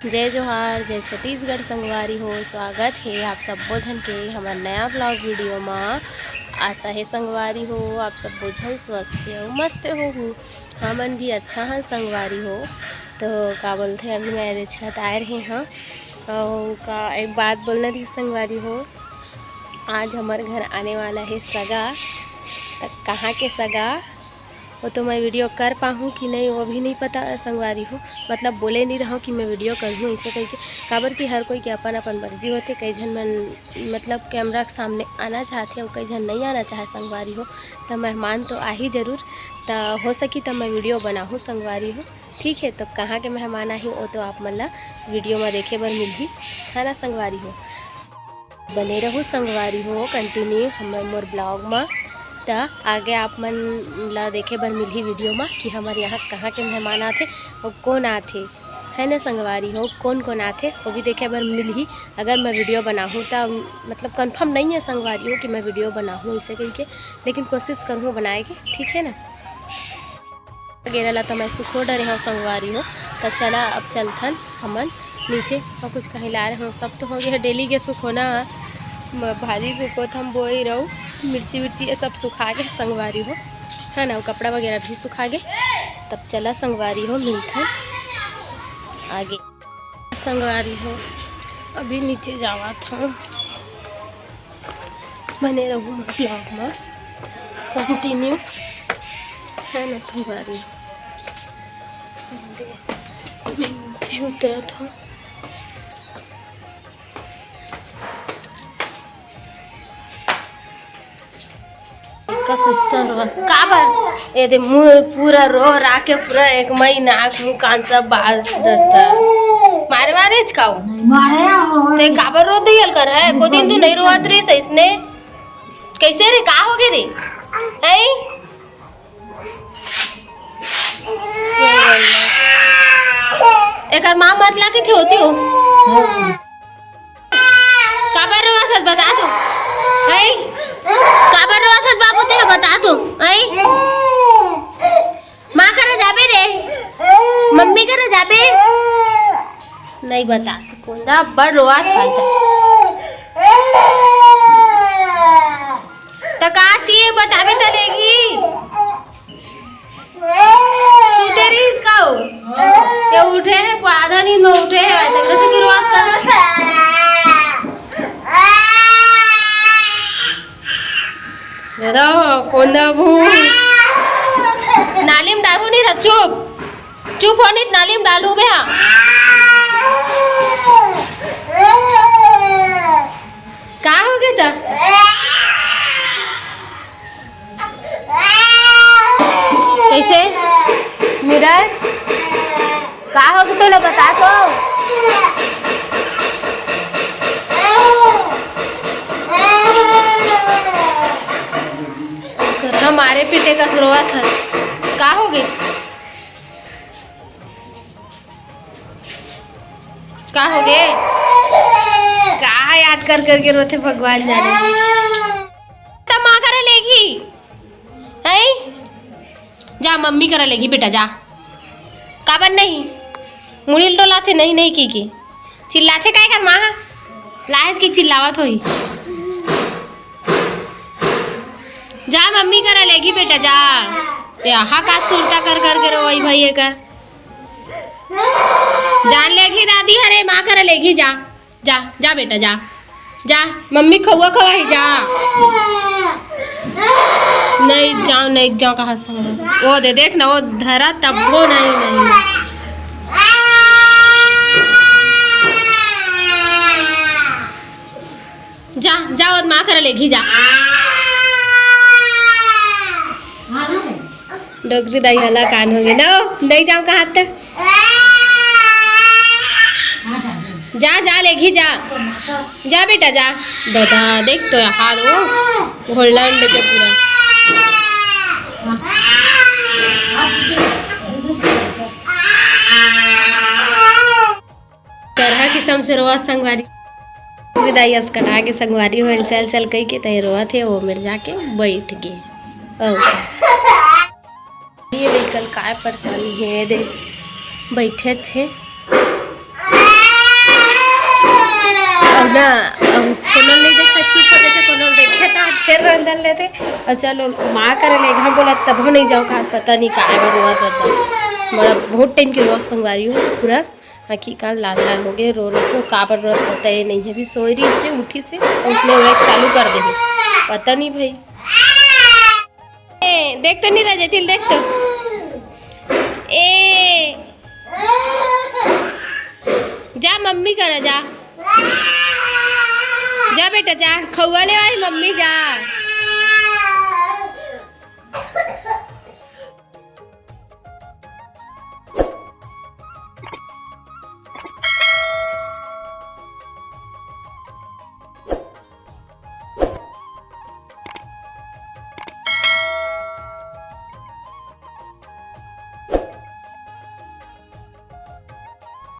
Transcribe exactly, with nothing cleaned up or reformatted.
जय जोहार, जय छत्तीसगढ़ संगवारी हो। स्वागत हे आप सब्बो झन के हमर नया vlog video म। आशा हे संगवारी हो, आप सब्बो झन स्वस्थ अउ मस्त होहू। हमन भी अच्छा हन संगवारी हो। तो का बोलथे, अभी मैं एदे छत आए रहे हँव। अउ का एक बात बोलना रहिस संगवारी हो, आज हमर घर आने वाला हे सगा। त कहाँ के सगा, वो तो मैं video कर पाहूँ कि नहीं, वो भी नहीं पता संगवारी हो। मतलब बोले नहीं रहूँ कि मैं video करहूँ ऐसे कहिके, काबर कि हर कोई के अपन अपन मर्जी होथे। कई झन मन मतलब camera के सामने आना चाहथे अउ कई झन नहीं आना चाहे संगवारी हो। त मेहमान तो आही जरूर, त हो सकी त मैं video बनाहूँ संगवारी हो। ठीक है, तो कहाँ के मेहमान आही वो तो आप मन ला video में देखे बर मिलही, है ना संगवारी हो। बने रहू संगवारी हो continue हमर मोर vlog म। त आगे आप मन ला देखे बर मिलही video म कि हमर यहाँ कहाँ के मेहमान आथे अउ कौन आथे, है ना संगवारी हो, कौन कौन आथे वो भी देखे बर मिलही। अगर मैं video बनाहूँ त मतलब confirm नहीं है संगवारी हो कि मैं video बनाहूँ ऐसे कहिके, लेकिन कोशिश करहूँ बनाए के, ठीक है ना। गेरा ला तो मैं सुखो डरे हँव संगवारी हो। त चला अब चलथन हमन नीचे। अउ कुछ कहीं ला रहे हो, सब तो हो गया daily के सुखोना। म-, भाजी सुखोत हम बोई रहू, मिर्ची विर्ची ये सब सुखा गे संगवारी हो, है ना। अउ कपड़ा वगैरह भी सुखा गे। तब चला संगवारी हो मिलथन आगे। संगवारी हो अभी नीचे जावत हँव। बने रहू मोर vlog म continue, है ना संगवारी। नीचे उतरत हँव। का question रहा? काबर? एदे मुँह पूरा रो रा के पूरा एक महीना आँख मुँह कान सब बाहर देता। मारे मारे च काऊ? मारे यार, रो ते काबर रो दियल कर है? को दिन तू नहीं रोवत रहिस इसने। कैसे रे? का हो गे रे? हैं? एकर माँ मत ला के थे होती हो। काबर रोवत हस बता तो। ऐ? काबर रोवत हस बाबू ते बता तो। ऐ? माँ करा जाबे रे। मम्मी करा जाबे। नहीं बता तो। कोंदा बड़ रोवत हस। त का चाहिए बताबे त लेगी। सुते रहिस का हो? ये उठे है, आधा नींद में उठे है, तेरे से शुरुआत कर। दादा, कोंदा भू। नाली में डालू नहीं था, चुप। चुप हो नहीं, नाली में डालू बे, हाँ। का हो गया था? कैसे? नीरज, का हो गया तोला बता तो। करहा मारे पीटे का शुरुआत हस। का हो गई? का हो गे? का याद कर करके रोथे भगवान जाने। त माँ करा लेगी। हैं? जा मम्मी करा लेगी बेटा, जा। काबर नहीं? मुड़ी ल डोलाथे नहीं नहीं की की। चिल्लाथे काय कर माँ? लाज की चिल्लावत होही। जा मम्मी करा लेगी बेटा, जा। यहाँ का सुरता कर कर के रोवई भाई एकर। जान लेगी दादी हरे, माँ करा लेगी, जा। जा, जा बेटा, जा। जा, मम्मी खउआ खवाही, जा। नहीं जाओ, नहीं जाओ, कहाँ से? वो दे, देख ना, वो धरा तब वो नहीं, नहीं। जा, जा, वो माँ करा लेगी, जा। डोकरी दाई हला कान हो गए ना, नहीं जाओ कहाँ तक। जा, जा, लेगी जा। जा बेटा, जा। दादा, देख तो हाल हो। घोलना लेके पूरा। करहा किसम से रोवा संगवारी। दाई अस कटा के संगवारी होल, चल, चल कही के तय रोवा थे, वो मेर जाके बैठ गे। ओ। ये लइका ल काय परेशानी हे, दे बइठे छे। हाँ, अब कोनो ल नइ देखत, चुप हो जाथे, कोनो ल देखथे त हाथ फेर रंदल लेथे। अउ चलो, माँ करा ले घाम बोला, तभो नइ जाव का, पता नहीं काय बर रोवत होता। बड़ा बहुत टाइम के रोवत संगवारी हो, पूरा आँखी कान लाल लाल हो गए, रो रो के। काबर रोवत पता ही नहीं है, अभी सोय रहिस हे, उठिस हे, उठने वाला चालू कर दे, पता नहीं भाई। ए, देख तो नहीं रह जाती, देख तो। ए, जा मम्मी करा जा। जा बेटा जा, खउआ ले आई मम्मी जा।